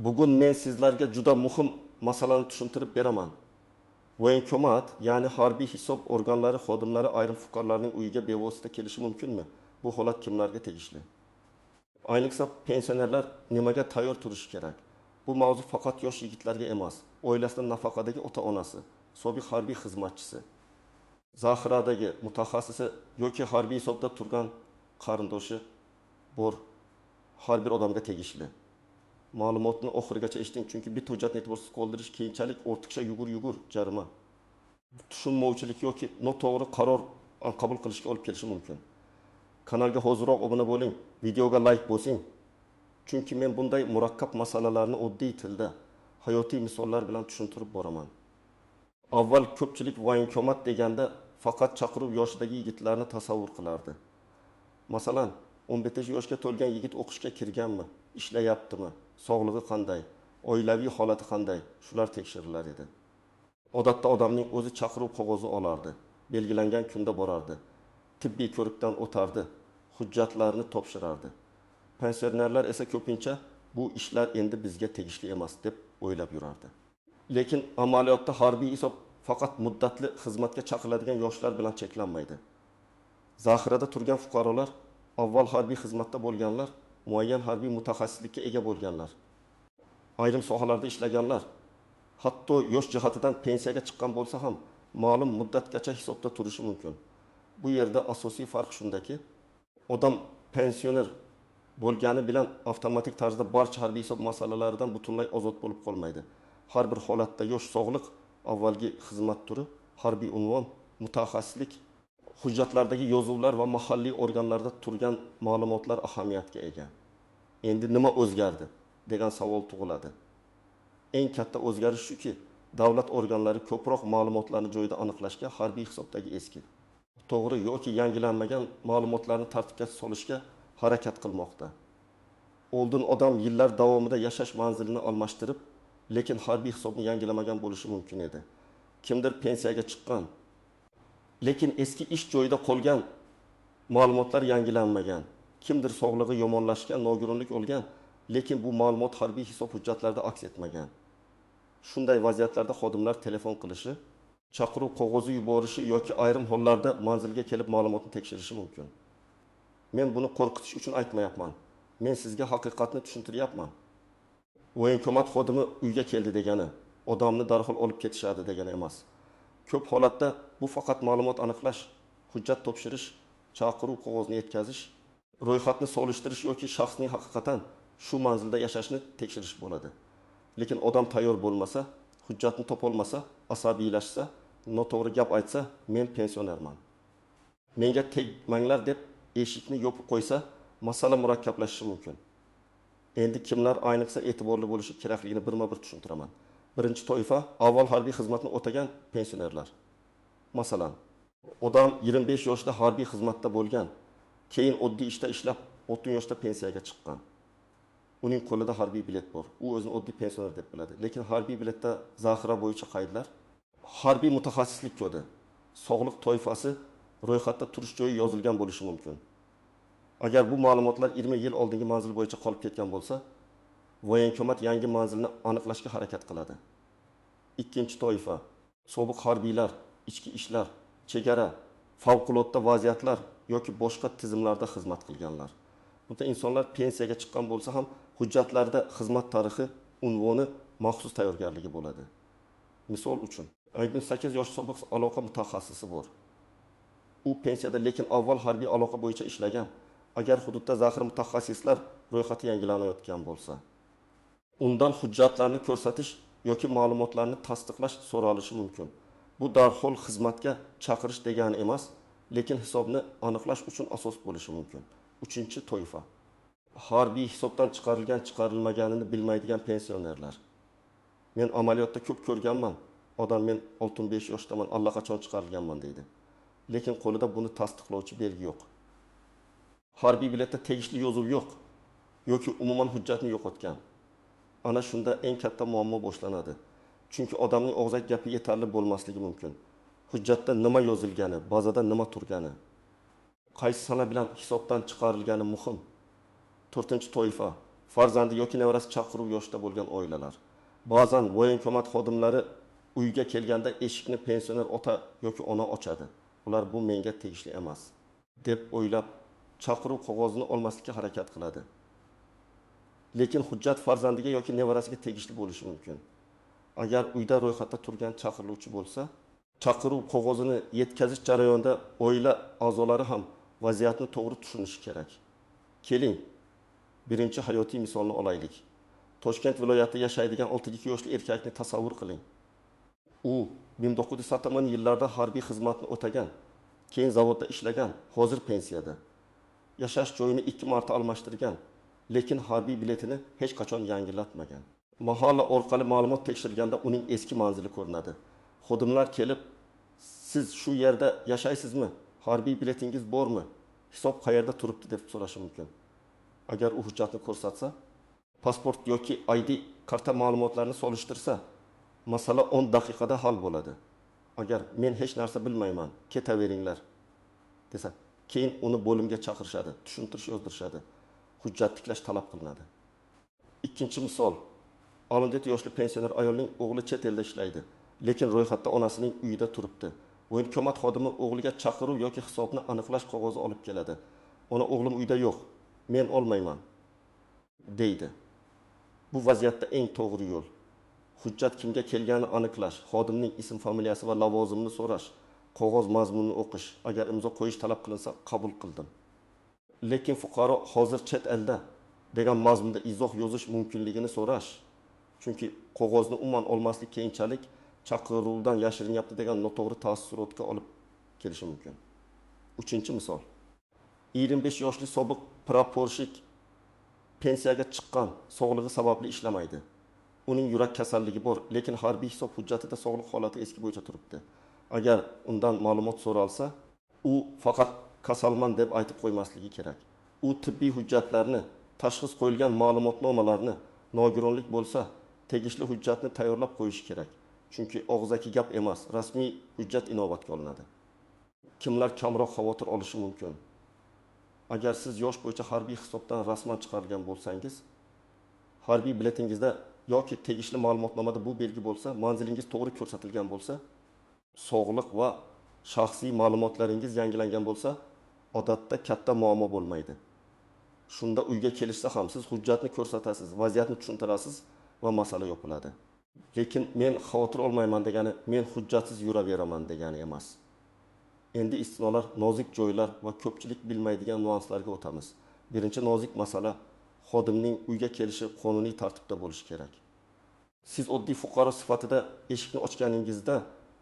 Bugun men sizlarga juda muhim masalani tushuntirib beraman. Voenkomat, ya'ni harbiy hisob organlari xodimlari ayrim fuqarolarning uyiga bevosita kelishi mumkinmi? Bu holat kimlarga tegishli? Ayniqsa pensionerlar nimaga tayyor turishi kerak? Bu mavzu faqat yosh yigitlarga emas, oilasida nafaqadagi ota-onasi, sobiq harbiy xizmatchisi, zaxiradagi mutaxassisi yoki harbiy hisobda turgan qarindoshi bor har bir odamga tegishli. Ma'lumotni oxirigacha eshiting, chunki bitta hujjatni e'tiborsiz qoldirish keyinchalik ortiqcha yugur-yugur jarima, tushunmovchilik yoki noto'g'ri qaror qabul qilishga olib kelishi mumkin. Kanalga hoziroq obuna bo'ling, videoga like bosing. Chunki men bunday murakkab masalalarni oddiy tilda, hayotiy misollar bilan tushuntirib boraman. Avval ko'pchilik voenkomat deganda faqat chaqiruv yoshidagi yigitlarni tasavvur qilardi. Masalan, 15 yoshga to'lgan yigit o'qishga kirganmi, ishlayaptimi, sog'lig'i qanday, oilaviy holati qanday, shular tekshirilar edi. Odatda odamning o'zi chaqiruv qog'ozi olardi, belgilangan kunda borardi, tibbiy ko'rikdan o'tardi, hujjatlarni topshirardi. Pensionerlar esa ko'pincha bu ishlar endi bizga tegishli emas deb o'ylab yurardi. Lekin amaliyotda harbiy hisob faqat muddatli xizmatga chaqiriladigan yoshlar bilan cheklanmaydi. Zaxirada turgan fuqarolar, avval harbiy xizmatda bo'lganlar, muayyan harbiy mutaxassislikka ega bo'lganlar, ayrim sohalarda ishlaganlar, hatto yosh jihatidan pensiyaga chiqqan bo'lsa ham ma'lum muddatgacha hisobda turishi mumkin. Bu yerda asosiy farq shundaki, odam pensioner bo'lgani bilan avtomatik tarzda barcha harbiy hisob masalalaridan butunlay ozod bo'lib qolmaydi. Har bir holatda yosh, sog'liq, avvalgi xizmat turi, harbiy unvon, mutaxassislik, hujjatlardagi yozuvlar va mahalliy organlarda turgan ma'lumotlar ahamiyatga ega. Endi nima o'zgardi degan savol tug'iladi. Eng katta o'zgarish shuki, davlat organlari ko'proq ma'lumotlarni joyida aniqlashga, harbiy hisobdagi eski, to'g'ri yoki yangilanmagan ma'lumotlarni tartibga solishga harakat qilmoqda. Oldin odam yillar davomida yashash manzilini almashtirib, lekin harbiy hisobni yangilamagan bo'lishi mumkin edi. Kimdir pensiyaga chiqqan, lekin eski ish joyida qolgan ma'lumotlar yangilanmagan. Kimdir sog'lig'i yomonlashgan, nogironlik olgan, lekin bu ma'lumot harbiy hisob hujjatlarida aks etmagan. Shunday vaziyatlarda xodimlar telefon qilishi, chaqiruv qog'ozi yuborishi yoki ayrim hollarda manzilga kelib ma'lumotni tekshirishi mumkin. Men buni qo'rqitish uchun aytmayapman. Men sizga haqiqatni tushuntiryapman. Voenkomat xodimi uyga keldi degani, odamni darhol olib ketishadi degani emas. Ko'p holatda bu faqat ma'lumot aniqlash, hujjat topshirish, chaqiruv qog'ozini yetkazish, ro'yxatni solishtirish yoki shaxsning haqiqatan shu manzilda yashashini tekshirish bo'ladi. Lekin odam tayyor bo'lmasa, hujjatni topolmasa, asabiylashsa, noto'g'ri gap aytsa, men pensionerman, menga tegmanglar deb eshikni yopib qo'ysa, masala murakkablashishi mumkin. Endi kimlar ayniqsa e'tiborli bo'lishi kerakligini birma-bir tushuntiraman. Birinchi toifa avval harbiy xizmatni o'tagan pensionerlar. Masalan, odam 25 yoshda harbiy xizmatda bo'lgan, keyin oddiy ishda ishlab 60 yoshda pensiyaga chiqqan. Uning qo'lida harbiy bilet bor. U o'zini oddiy pensioner deb biladi. Lekin harbiy biletda zaxira bo'yicha qaydlar, harbiy mutaxassislik kodi, sog'liq toifasi ro'yxatda turish joyi yozilgan bo'lishi mumkin. Agar bu ma'lumotlar 20 yil oldingi manzil bo'yicha qolib ketgan bo'lsa, voenkomat yangi manzilni aniqlashga harakat qiladi. Ikkinchi toifa sobiq harbiylar, ichki ishlar, chegara, favqulodda vaziyatlar yoki boshqa tizimlarda xizmat qilganlar. Bunda insonlar pensiyaga chiqqan bo'lsa ham hujjatlarda xizmat tarixi, unvoni, maxsus tayyorgarligi bo'ladi. Misol uchun, 28 yosh sobiq aloqa mutaxassisi bor. U pensiyada, lekin avval harbiy aloqa bo'yicha ishlagan. Agar hududda zaxira mutaxassislar ro'yxati yangilanayotgan bo'lsa, undan hujjatlarni ko'rsatish yoki ma'lumotlarni tasdiqlash so'ralishi mumkin. Bu darhol xizmatga chaqirish degani emas, lekin hisobni aniqlash uchun asos bo'lishi mumkin. Uchinchi toifa harbiy hisobdan chiqarilgan, chiqarilmaganini bilmaydigan pensionerlar. Men amaliyotda ko'p ko'rganman. Odam men 65 yoshdaman, allaqachon chiqarilganman deydi. Lekin qo'lida buni tasdiqlovchi belgi yo'q. Harbiy biletda tegishli yozuv yo'q yoki umuman hujjatni yo'qotgan. Ana shunda eng katta muammo boshlanadi. Chunki odamning og'zaki gapi yetarli bo'lmasligi mumkin. Hujjatda nima yozilgani, bazada nima turgani, qaysi sana bilan hisobdan chiqarilgani muhim. To'rtinchi toifa Farzandi yoki nevarasi chaqiruv yoshida bo'lgan oilalar. Ba'zan voyenkomat xodimlari uyga kelganda eshikni pensioner ota yoki ona ochadi. Ular bu menga tegishli emas deb o'ylab, chaqiruv qog'ozini olmaslikka harakat qiladi. Lekin hujjat farzandiga yoki nevarasiga tegishli bo'lishi mumkin. Agar uyda ro'yxatda turgan chaqiriluvchi bo'lsa, chaqiruv qog'ozini yetkazish jarayonida oila a'zolari ham vaziyatni to'g'ri tushunishi kerak. Keling, birinchi hayotiy misolni olaylik. Toshkent viloyatida yashaydigan 62 yoshli erkakni tasavvur qiling. U 1980-yillarda harbiy xizmatni o'tagan, keyin zavodda ishlagan, hozir pensiyada. Yashash joyini 2 marta almashtirgan, lekin harbiy biletini hech qachon yangilatmagan. Mahalla orqali ma'lumot tekshirilganda uning eski manzili ko'rinadi. Xodimlar kelib, siz shu yerda yashaysizmi? Harbiy biletingiz bormi? Hisob qayerda turibdi deb so'rashi mumkin. Agar u hujjatni ko'rsatsa, pasport yoki ID karta ma'lumotlarini solishtirsa, masala 10 daqiqada hal bo'ladi. Agar men hech narsa bilmayman, ketaveringlar desa, keyin uni bo'limga chaqirishadi, tushuntirish yozdirishadi, hujjat tiklash talab qilinadi. Ikkinchi misol, 67 yoshli pensioner ayolning o'g'li chet elda ishlaydi, lekin ro'yxatda onasining uyida turibdi. Voyenkomat xodimi o'g'liga chaqiruv yoki hisobni aniqlash qog'ozi olib keladi. Ona o'g'lim uyda yo'q, men olmayman deydi. Bu vaziyatda eng to'g'ri yo'l hujjat kimga kelganini aniqlash, xodimning ism familiyasi va lavozimini so'rash, qog'oz mazmunini o'qish, agar imzo qo'yish talab qilinsa qabul qildim. Lekin fuqaro hozir chet elda degan mazmunda izoh yozish mumkinligini so'rash. Chunki qog'ozni umuman olmaslik keyinchalik chaqiruvdan yashirinyapti degan noto'g'ri taassurotga olib kelishi mumkin. Uchinchi misol. 25 yoshli sobiq praporshik pensiyaga chiqqan, sog'lig'i sababli ishlamaydi. Uning yurak kasalligi bor, lekin harbiy hisob hujjatida sog'liq holati eski bo'yicha turibdi. Agar undan ma'lumot so'ralsa, u faqat kasalman deb aytib qo'ymasligi kerak. U tibbiy hujjatlarni, tashxis qo'yilgan ma'lumotnomalarni, nogironlik bo'lsa, tegishli hujjatni tayyorlab qo'yishi kerak. Chunki og'zaki gap emas, rasmiy hujjat inobatga olinadi. Kimlar kamroq xavotir olishi mumkin? Agar siz yosh bo'yicha harbiy hisobdan rasman chiqarilgan bo'lsangiz, harbiy biletingizda yoki tegishli ma'lumotnomada bu belgi bo'lsa, manzilingiz to'g'ri ko'rsatilgan bo'lsa, sog'liq va shaxsiy ma'lumotlaringiz yangilangan bo'lsa, odatda katta muammo bo'lmaydi. Shunda uyga kelishsa ham siz hujjatni ko'rsatasiz, vaziyatni tushuntirasiz va masala yopiladi. Lekin men xavotir olmayman degani, men hujjatsiz yuraveraman degani emas. Endi istisnolar, nozik joylar va ko'pchilik bilmaydigan nuanslarga o'tamiz. Birinchi nozik masala, xodimning uyga kelishi qonuniy tartibda bo'lishi kerak. Siz oddiy fuqaro sifatida eshikni ochganingizda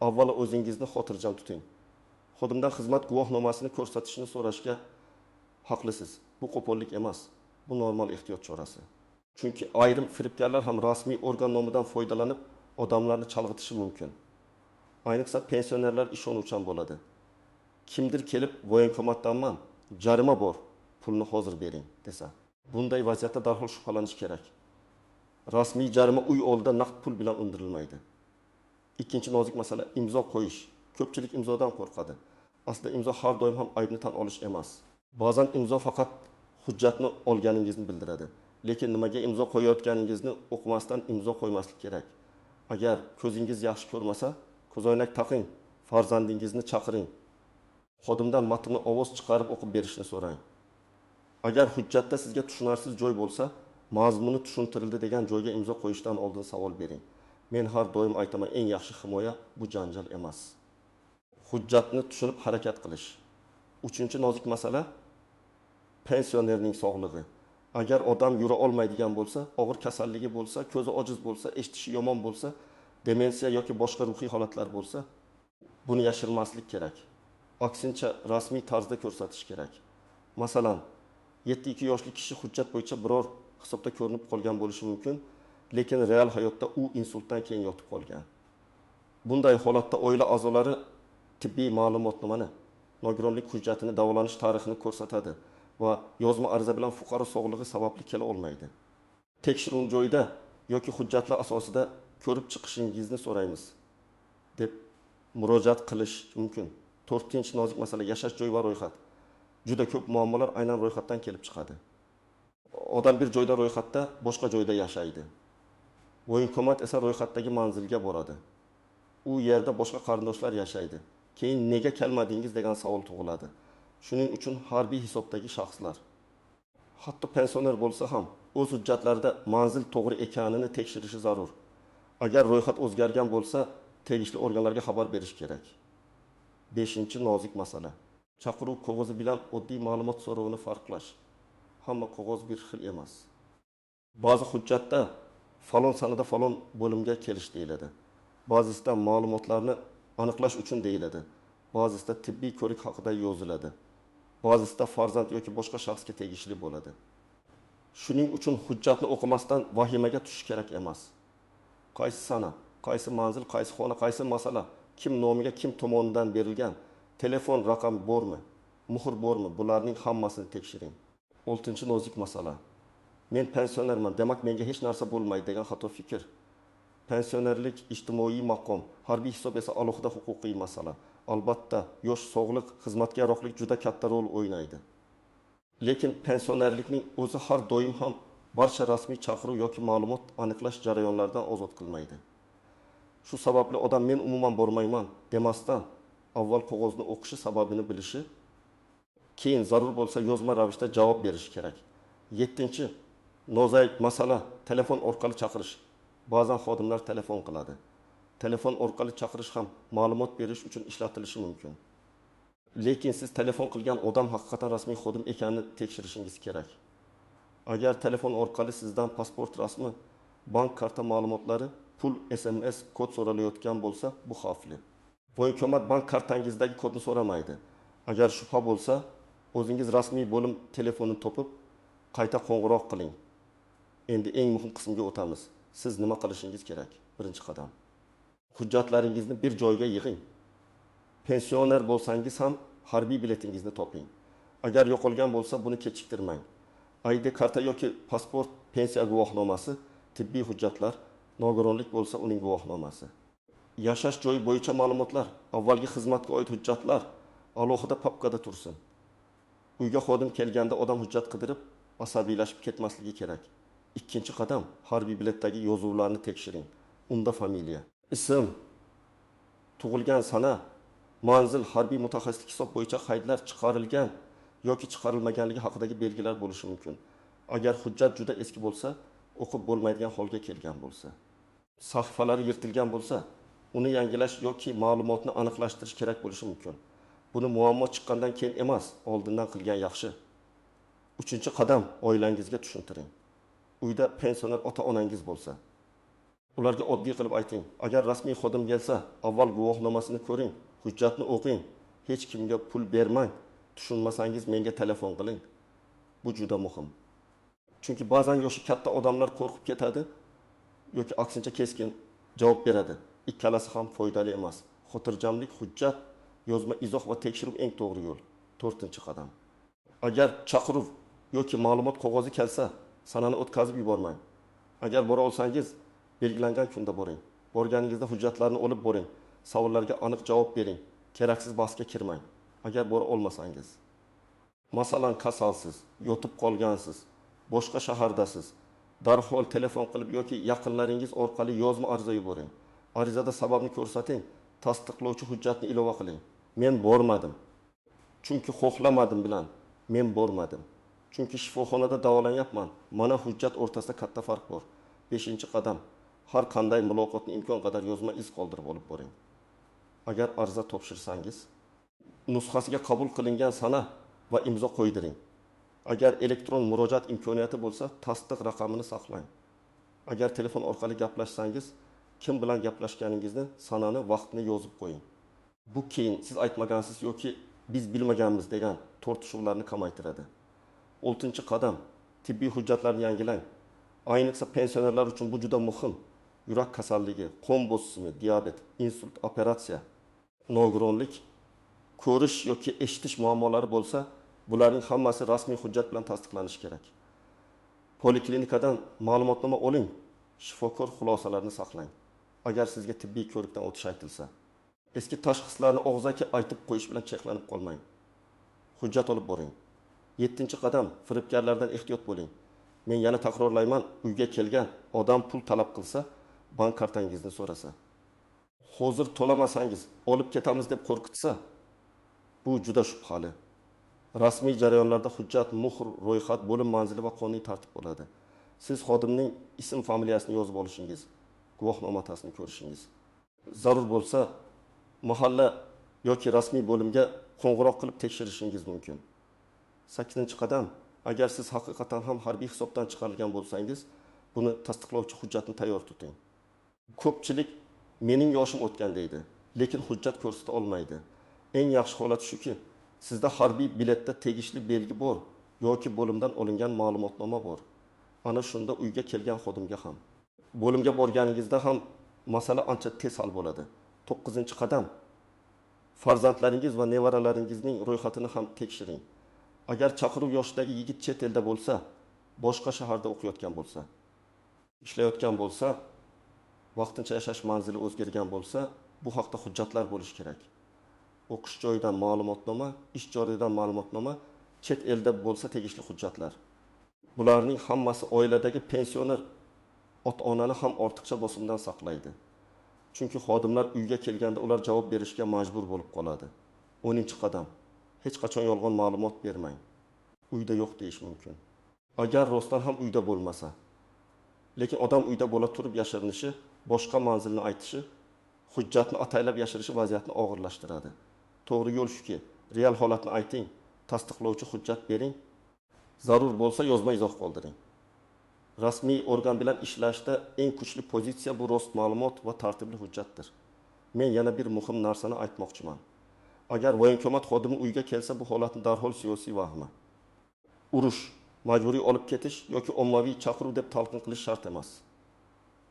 avvalo o'zingizni xotirjam tuting. Xodimdan xizmat guvohnomasini ko'rsatishni so'rashga haqlisiz. Bu qo'pollik emas, bu normal ehtiyot chorasi. Chunki ayrim firibgarlar ham rasmiy organ nomidan foydalanib odamlarni chalg'itishi mumkin. Ayniqsa pensionerlar ishonuvchan bo'ladi. Kimdir kelib voyenkomatdanman, jarima bor, pulni hozir bering desa, bunday vaziyatda darhol shubhalanish kerak. Rasmiy jarima uy oldida naqd pul bilan undirilmaydi. Ikkinchi nozik masala imzo qo'yish. Ko'pchilik imzodan qo'rqadi. Aslida imzo har doim ham aybni tan olish emas. Ba'zan imzo faqat hujjatni olganingizni bildiradi. Lekin nimaga imzo qo'yayotganingizni o'qimasdan imzo qo'ymaslik kerak. Agar ko'zingiz yaxshi ko'rmasa, ko'zoynak taqing, farzandingizni chaqiring. Xodimdan matnni ovoz chiqarib o'qib berishni so'rang. Agar hujjatda sizga tushunarsiz joy bo'lsa, mazmuni tushuntirildi degan joyga imzo qo'yishdan oldin savol bering. Men har doim aytaman, eng yaxshi himoya bu janjal emas. Hujjatni tushunib harakat qilish. Uchinchi nozik masala pensionerning sog'lig'i. Agar odam yura olmaydigan bo'lsa, og'ir kasalligi bo'lsa, ko'zi ojiz bo'lsa, eshitishi yomon bo'lsa, demensiya yoki boshqa ruhiy holatlar bo'lsa, buni yashirmaslik kerak. Aksincha rasmiy tarzda ko'rsatish kerak. Masalan, 72 yoshli kishi hujjat bo'yicha biror hisobda ko'rinib qolgan bo'lishi mumkin, lekin real hayotda u insultdan keyin yotib qolgan. Bunday holatda oila a'zolari tibbiy ma'lumotnomani, nogironlik hujjatini, davolanish tarixini ko'rsatadi va yozma ariza bilan fuqaro sog'lig'i sababli kela olmaydi. Tekshiruv joyida yoki hujjatlar asosida ko'rib chiqishingizni so'raymiz deb murojaat qilish mumkin. To'rtinchi nozik masala yashash joyi va ro'yxat. Juda ko'p muammolar aynan ro'yxatdan kelib chiqadi. Odam bir joyda ro'yxatda, boshqa joyda yashaydi. Voenkomat esa ro'yxatdagi manzilga boradi. U yerda boshqa qarindoshlar yashaydi. Keyin nega kelmadingiz degan savol tug'iladi. Shuning uchun harbiy hisobdagi shaxslar, hatto pensioner bo'lsa ham, o'z hujjatlarida manzil to'g'ri ekanini tekshirishi zarur. Agar ro'yxat o'zgargan bo'lsa, tegishli organlarga xabar berish kerak. Beshinchi nozik masala. Chaqiruv qog'ozi bilan oddiy ma'lumot so'rovini farqlash. Hamma qog'oz bir xil emas. Ba'zi hujjatda falon sanada falon bo'limga kelish deyiladi. Ba'zisida ma'lumotlarni aniqlash uchun deyiladi. Ba'zisida tibbiy ko'rik haqida yoziladi. Ba'zisida farzand yoki boshqa shaxsga tegishli bo'ladi. Shuning uchun hujjatni o'qimasdan vahimaga tushish kerak emas. Qaysi sana, qaysi manzil, qaysi xona, qaysi masala, kim nomiga, kim tomonidan berilgan, telefon raqami bormi, muhr bormi, bularning hammasini tekshiring. Oltinchi nozik masala. Men pensionerman, demak menga hech narsa bo'lmaydi degan xato fikr. Pensionerlik ijtimoiy maqom, harbiy hisob esa alohida huquqiy masala. Albatta, yosh, sog'liq, xizmatga yaroqlik juda katta rol o'ynaydi. Lekin pensionerlikning o'zi har doim ham barcha rasmiy chaqiruv yoki ma'lumot aniqlash jarayonlaridan ozod qilmaydi. Shu sababli odam men umuman bormayman demasdan avval qog'ozni o'qishi, sababini bilishi, keyin zarur bo'lsa yozma ravishda javob berishi kerak. Yettinchi nozik masala telefon orqali chaqirish. Ba'zan xodimlar telefon qiladi. Telefon orqali chaqirish ham ma'lumot berish uchun ishlatilishi mumkin. Lekin siz telefon qilgan odam haqiqatan rasmiy xodim ekanini tekshirishingiz kerak. Agar telefon orqali sizdan pasport rasmi, bank karta ma'lumotlari, pul, SMS kod so'ralayotgan bo'lsa, bu xavfli. Voenkomat bank kartangizdagi kodni so'ramaydi. Agar shubha bo'lsa, o'zingiz rasmiy bo'lim telefonini topib, qayta qo'ng'iroq qiling. Endi eng muhim qismga o'tamiz. Siz nima qilishingiz kerak? Birinchi qadam. Hujjatlaringizni bir joyga yig'ing. Pensioner bo'lsangiz ham harbiy biletingizni toping. Agar yo'qolgan bo'lsa, buni kechiktirmang. ID karta yoki pasport, pensiya guvohnomasi, tibbiy hujjatlar, nogironlik bo'lsa uning guvohnomasi. Yashash joyi bo'yicha ma'lumotlar, avvalgi xizmatga oid hujjatlar alohida papkada tursin. Uyga xodim kelganda odam hujjat qidirib, asabiylashib ketmasligi kerak. Ikkinchi qadam, harbiy biletdagi yozuvlarni tekshiring. Unda familiya, ism, tug'ilgan sana, manzil, harbiy mutaxassislik hisob bo'yicha qaydlar chiqarilgan yoki chiqarilmaganligi haqidagi belgilar bo'lishi mumkin. Agar hujjat juda eski bo'lsa, o'qib bo'lmaydigan holga kelgan bo'lsa, sahifalari yirtilgan bo'lsa, uni yangilash yoki ma'lumotni aniqlashtirish kerak bo'lishi mumkin. Buni muammo chiqqandan keyin emas, oldindan qilgan yaxshi. Uchinchi qadam, oilangizga tushuntiring. Uyda pensioner ota-onangiz bo'lsa, ularga oddiy qilib ayting. Agar rasmiy xodim kelsa, avval guvohnomasini ko'ring, hujjatni o'qing, hech kimga pul bermang, tushunmasangiz menga telefon qiling. Bu juda muhim. Chunki ba'zan yoshi katta odamlar qo'rqib ketadi yoki aksincha keskin javob beradi. Ikkalasi ham foydali emas. Xotirjamlik, hujjat, yozma izoh va tekshiruv eng to'g'ri yo'l. To'rtinchi qadam. Agar chaqiruv yoki ma'lumot qog'ozi kelsa, sanani o'tkazib yubormang. Agar bora olsangiz, belgilangan kunda boring. Borganingizda hujjatlarni olib boring. Savollarga aniq javob bering. Keraksiz bahsga kirmang. Agar bora olmasangiz, masalan, kasalsiz, yotib qolgansiz, boshqa shahardasiz, darhol telefon qilib yoki yaqinlaringiz orqali yozma ariza yuboring. Arizada sababni ko'rsating, tasdiqlovchi hujjatni ilova qiling. Men bormadim, chunki xohlamadim bilan men bormadim. Chunki shifoxonada davolanyapman. Mana hujjat o'rtasida katta farq bor. Beshinchi qadam, har qanday muloqotni imkon qadar yozma iz qoldirib olib boring. Agar ariza topshirsangiz, nusxasiga qabul qilingan sana va imzo qo'ydiring. Agar elektron murojaat imkoniyati bo'lsa, tasdiq raqamini saqlang. Agar telefon orqali gaplashsangiz, kim bilan gaplashganingizni, sanani, vaqtni yozib qo'ying. Bu keyin siz aytmagansiz yoki biz bilmaganmiz degan tortishuvlarni kamaytiradi. Oltinchi qadam, tibbiy hujjatlarni yangilang. Ayniqsa pensionerlar uchun bu juda muhim. Yurak kasalligi, qon bosimi, diabet, insult, operatsiya, nogironlik, ko'rish yoki eshitish muammolari bo'lsa, bularning hammasi rasmiy hujjat bilan tasdiqlanishi kerak. Poliklinikadan ma'lumotnoma oling, shifokor xulosalarini saqlang. Agar sizga tibbiy ko'rikdan o'tish aytilsa, eski tashxislarni og'zaki aytib qo'yish bilan cheklanib qolmang. Hujjat olib boring. 7-qadam, firibgarlardan ehtiyot bo'ling. Men yana takrorlayman, uyga kelgan odam pul talab qilsa, bank kartangizni so'rasa, hozir to'lamasangiz olib ketamiz deb qo'rqitsa, bu juda shubhali. Rasmiy jarayonlarda hujjat, muhr, ro'yxat, bo'lim manzili va qonuniy tartib bo'ladi. Siz xodimning ism familiyasini yozib olishingiz, guvohnomatasini ko'rishingiz zarur bo'lsa, mahalla yoki rasmiy bo'limga qo'ng'iroq qilib tekshirishingiz mumkin. 8-qadam. Agar siz haqiqatan ham harbiy hisobdan chiqarilgan bo'lsangiz, buni tasdiqlovchi hujjatni tayyor tuting. Ko'pchilik mening yoshim o'tgan deydi, lekin hujjat ko'rsata olmaydi. Eng yaxshi holat shuki, sizda harbiy biletda tegishli belgi bor yoki bo'limdan olingan ma'lumotnoma bor. Ana shunda uyga kelgan xodimga ham, bo'limga borganingizda ham masala ancha tez hal bo'ladi. 9-qadam. Farzandlaringiz va nevaralaringizning ro'yxatini ham tekshiring. Agar chaqiruv yoshidagi yigit chet elda bo'lsa, boshqa shaharda o'qiyotgan bo'lsa, ishlayotgan bo'lsa, vaqtincha yashash manzili o'zgargan bo'lsa, bu haqda hujjatlar bo'lishi kerak. O'qish joyidan ma'lumotnoma, ish joyidan ma'lumotnoma, chet elda bo'lsa tegishli hujjatlar. Bularning hammasi oiladagi pensioner ota-onani ham ortiqcha bosimdan saqlaydi. Chunki xodimlar uyga kelganda ular javob berishga majbur bo'lib qoladi. 10-qadam. Hech qachon yolg'on ma'lumot bermang. Uyda yo'q deyish mumkin. Agar rostdan ham uyda bo'lmasa, lekin odam uyda bo'la turib yashirinishi, boshqa manzilni aytishi, hujjatni ataylab yashirishi vaziyatni og'irlashtiradi. To'g'ri yo'l shuki, real holatni ayting, tasdiqlovchi hujjat bering, zarur bo'lsa yozma izoh qoldiring. Rasmiy organ bilan ishlashda eng kuchli pozitsiya bu rost ma'lumot va tartibli hujjatdir. Men yana bir muhim narsani aytmoqchiman. Agar voyenkomat xodimi uyga kelsa, bu holatni darhol siyosiy vahima, urush, majburiy olib ketish yoki ommaviy chaqiruv deb talqin qilish shart emas.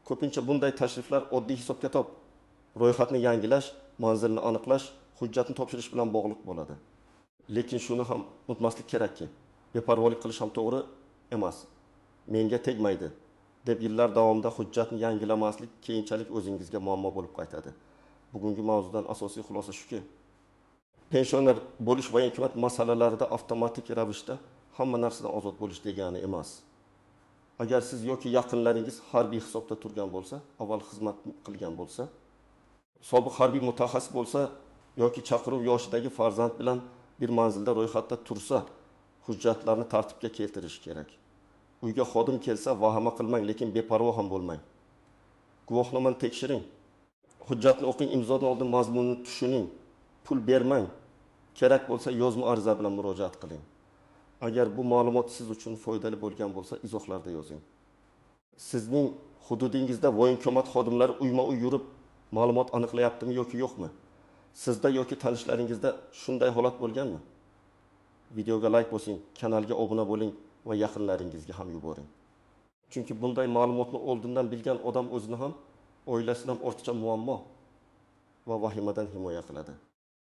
Ko'pincha bunday tashriflar oddiy hisob-kitob, ro'yxatni yangilash, manzilni aniqlash, hujjatni topshirish bilan bog'liq bo'ladi. Lekin shuni ham unutmaslik kerakki, beparvolik qilish ham to'g'ri emas. Menga tegmaydi deb yillar davomida hujjatni yangilamaslik keyinchalik o'zingizga muammo bo'lib qaytadi. Bugungi mavzudan asosiy xulosa shuki, pensioner bo'lish voyenkomat masalalarida avtomatik ravishda hamma narsadan ozod bo'lish degani emas. Agar siz yoki yaqinlaringiz harbiy hisobda turgan bo'lsa, avval xizmat qilgan bo'lsa, sobiq harbiy mutaxassis bo'lsa yoki chaqiruv yoshidagi farzand bilan bir manzilda ro'yxatda tursa, hujjatlarni tartibga keltirish kerak. Uyga xodim kelsa vahima qilmang, lekin beparvo ham bo'lmang. Guvohnomani tekshiring. Hujjatni o'qing, imzodan oldin mazmunini tushuning. Pul bermang. Kerak bo'lsa yozma ariza bilan murojaat qiling. Agar bu ma'lumot siz uchun foydali bo'lgan bo'lsa, izohlarda yozing. Sizning hududingizda voyenkomat xodimlari uyma-uy yurib ma'lumot aniqlayaptimi yoki yo'qmi? Sizda yoki tanishlaringizda shunday holat bo'lganmi? Videoga like bosing, kanalga obuna bo'ling va yaqinlaringizga ham yuboring. Chunki bunday ma'lumotni oldindan bilgan odam o'zini ham, oilasini ham ortiqcha muammo va vahimadan himoya qiladi.